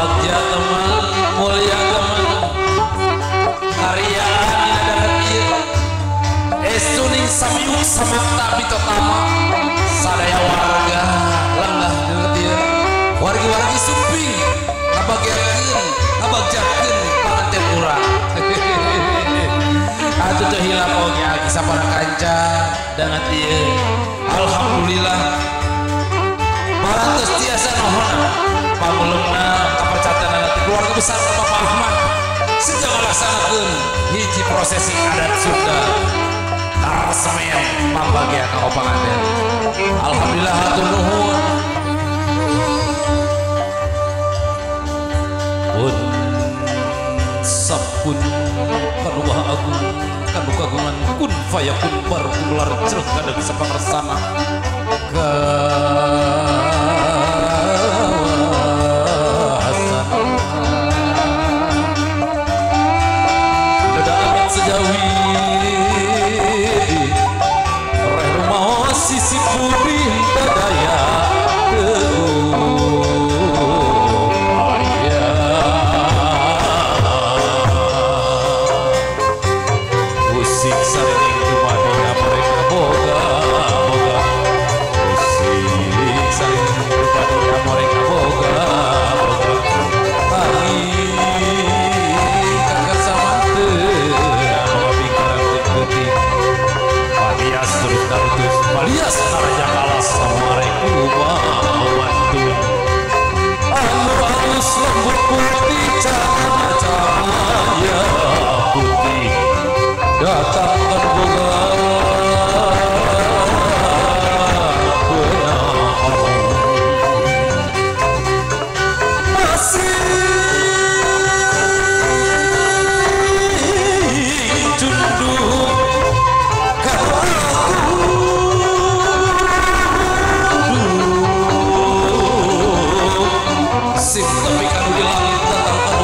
Bagja teman, mulia teman, karyaan dina danget ieu. Esuning samiuk samakta bitotama sadaya warga lenggah danget ieu. Wargi-wargi sumping ngabagjakeun, ngabagjakeun panganten urang. Atuh teu hilap oge kisah para kanca danget ieu. Alhamdulillah parantos tiasa nohona pangulungna kapercatanana ti keluarga besar Bapak Ahmad sejak ngalaksanakeun hiji prosesi adat Sunda karesemen pambagia kanggo panganten. Alhamdulillah hatur nuhun. Pun sapun kanu Maha Agung kanu kagungan kun fayakun bar gumelar cereg kadeg sapangersana kawasan dada amit sejawi reh rumaos sisi budi tadaya alias naraja kalas samarekumamatun anu alus lembut putih cahaya putih datang kan boga masih cunduk sing tapi kanu di langit datang kanu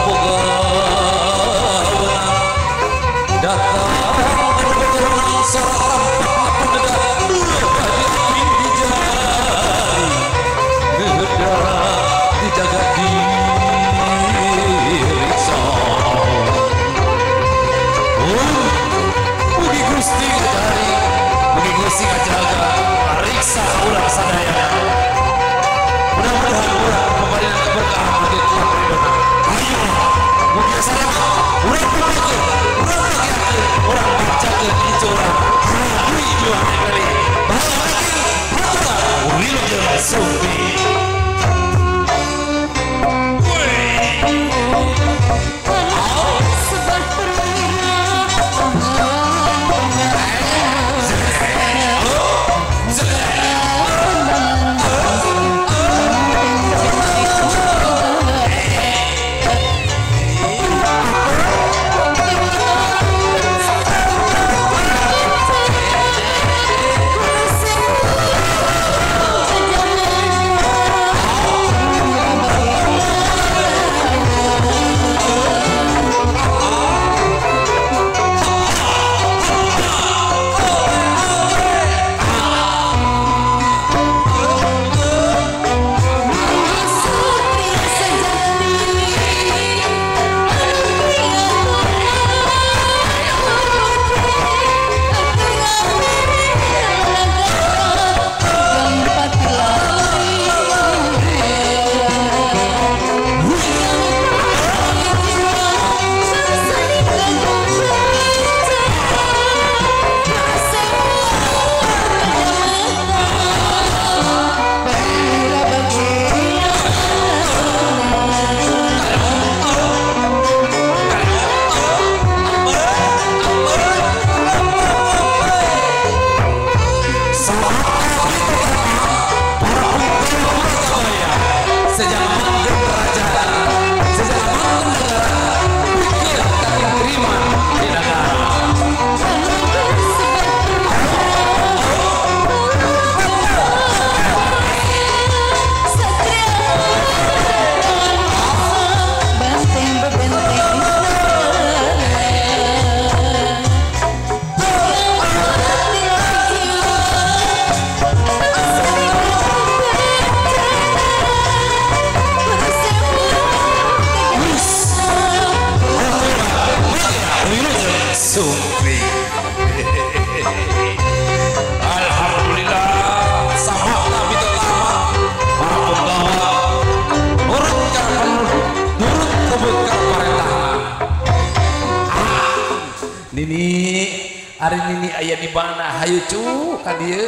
Nini, ari Nini aya di mana? Hayu cu ka dieu.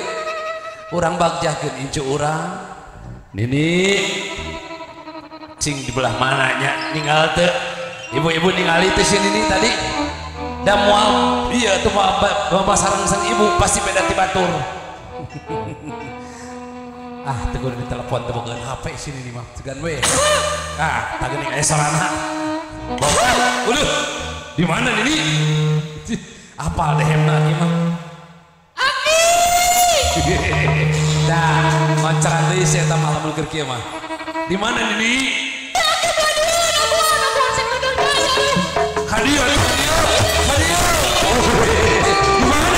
Urang bagjakeun incu urang. Nini cing di belah mana nya ninggal teu? Ibu-ibu ningali teu si Nini tadi? Da moal ieu tuh mah sareng sang ibu pasti beda ti batur. Ah, teu kudu ditelepon teu boga HP si Nini mah. Cegan we. Ah, tah geuning aya sorana. Bapak, udah. Di mana Nini? Apal dehemna ieu mah. Aki. Dah, mancaran deui si eta mah lamun keur kieu mah. Di mana Nini? Aki badieu, sing Ka dieu, ka dieu. Ka dieu. Di mana?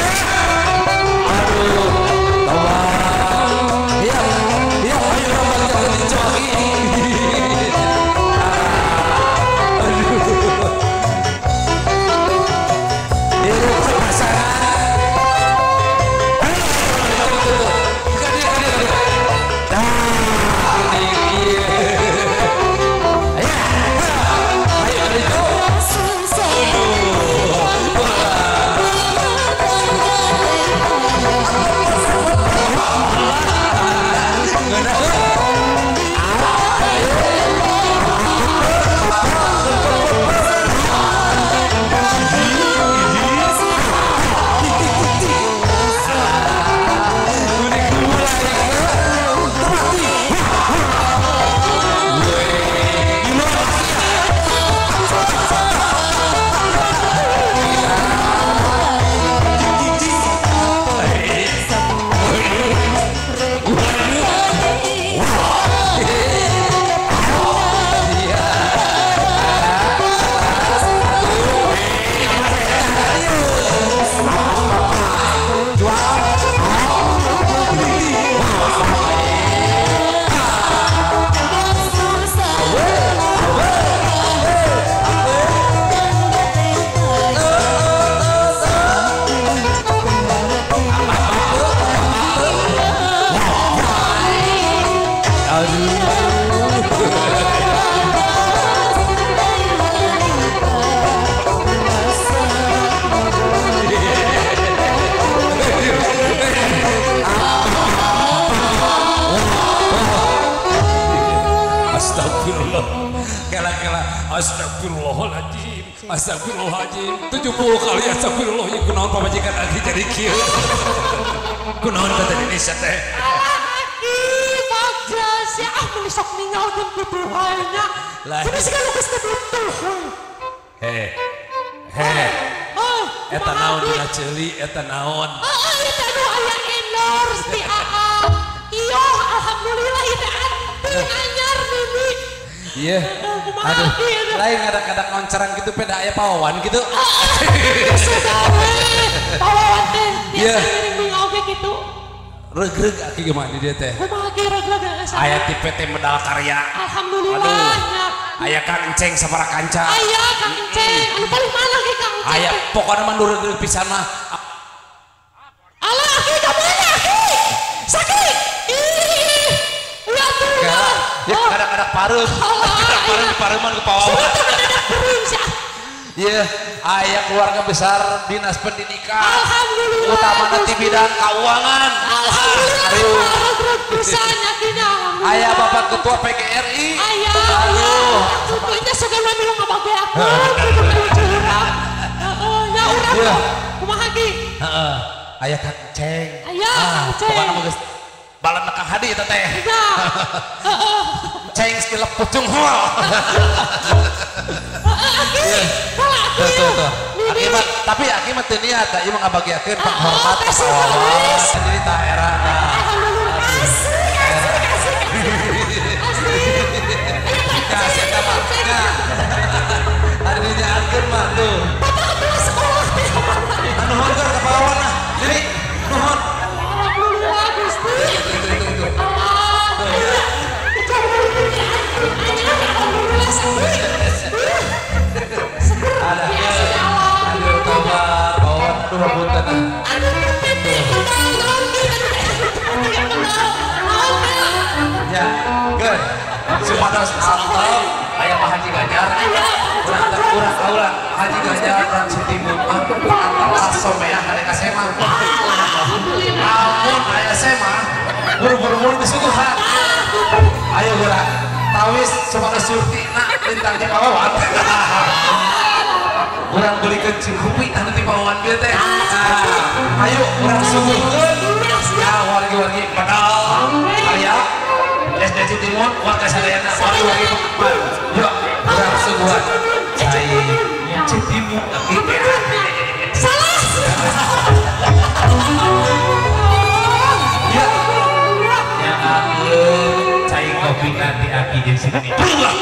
Aduh, tawar. Iya, iya, ayo urang bagjakeun incu aki. Astagfirullah. Kela-kela astagfirullahaladzim, astagfirullahaladzim. 70 kali astagfirullah ieu kunaon pamajikan aki jadi kieu. Kunaon teh Indonesia teh. Aki bagja sia ah meuni sok ninggalkeun kitu wae nya. Kudu siga nu geus teu butuh. He. He. Eta naon dina ceuli eta naon. Heeh, eta nu aya endorse ti AA. Iyo, alhamdulillah ieu teh anti anyar Nini. Iya. Aduh, lain ngadak-ngadak ngoncerang gitu peda aya pawawan gitu. Sudah we. Pawawan teh biasa ngiring oge gitu. Regreg aki gimana di dia teh? Kumaha ge regreg Aya ti PT Medal Karya. Alhamdulillah. Aya Kang Enceng sabaraha kanca. Aya Kang Enceng, anu paling mana ge Kang Enceng? Aya pokona mah nu regreg pisan mah. Alah aki ka mana aki? Sakit. Ih. Ulah tuh. Ya kadang-kadang pareum. Kadang pareum di pareuman ku pawawan. Iya, aya keluarga besar Dinas Pendidikan. Alhamdulillah. Utamana ti bidang keuangan. Alhamdulillah. Aya Aya Bapak Ketua PGRI. Aya. Aduh. Nya sugan mah milu ngabageakeun. Heeh, nya urang kumaha ki? Heeh. Aya Kang Ceng. Aya Kang Ceng. Pokona mah geus balana Kang Hadi eta teh. Heeh. Ceng silep pucung hol. Heeh, aki. Tuh, tuh. Aki mah, tapi aki mah teu niat, ieu mah ngabagiakeun panghormat ka pawawan. Jadi tah era. Alhamdulillah. Asik, asik, asik. Asik. Asik eta mah. Ari dinyaatkeun mah tuh. Bapak ketua sekolah teh. Anu nuhun ka pawawan lah. Jadi nuhun. Alhamdulillah Gusti. Alhamdulillah sakit. Ada. Aduh tobat, pawawan aduh hapunten. Aduh PT kenal naon ki Ya, good. Supados antep aya Pak Haji Ganjar. Aura Haji Ganjar dan Siti Mumah antara someah ada ka semah. Amun aya semah buru-buru disuguhan. Ayo geura. Tawis supaya surti na lintang di pawawan. Urang belikeun cikupi anu ti pawawan bieu teh. Ayo urang suguhkeun. Ya wargi-wargi padal karya SD Citimun warga sadayana wargi-wargi Pekman. Yuk urang suguhan. Cai Citimun lagi. Salah. Ya. Ya ampun, cai kopi nanti aki jeung sini. Berubah.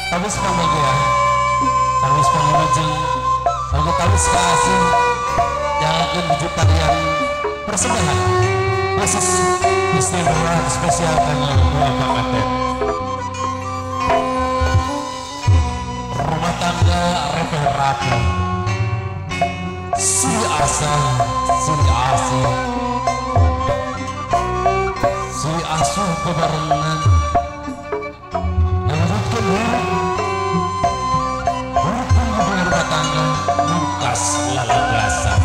Tawis pamagya, tawis pamajeng, lagu tawis kasih yang akan wujud tarian persembahan khusus istimewa spesial tanggal 2 Pangaten. Rumah tangga repeh rapi, silih asa, silih asih, silih asuh bebarengan. Lalagasan.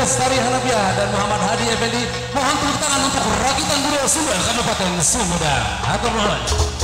Lestari Hanafiah dan Muhammad Hadi Effendi. Mohon tepuk tangan untuk Rakitan Budaya Sunda Kabupaten Sumedang. Hatur nuhun.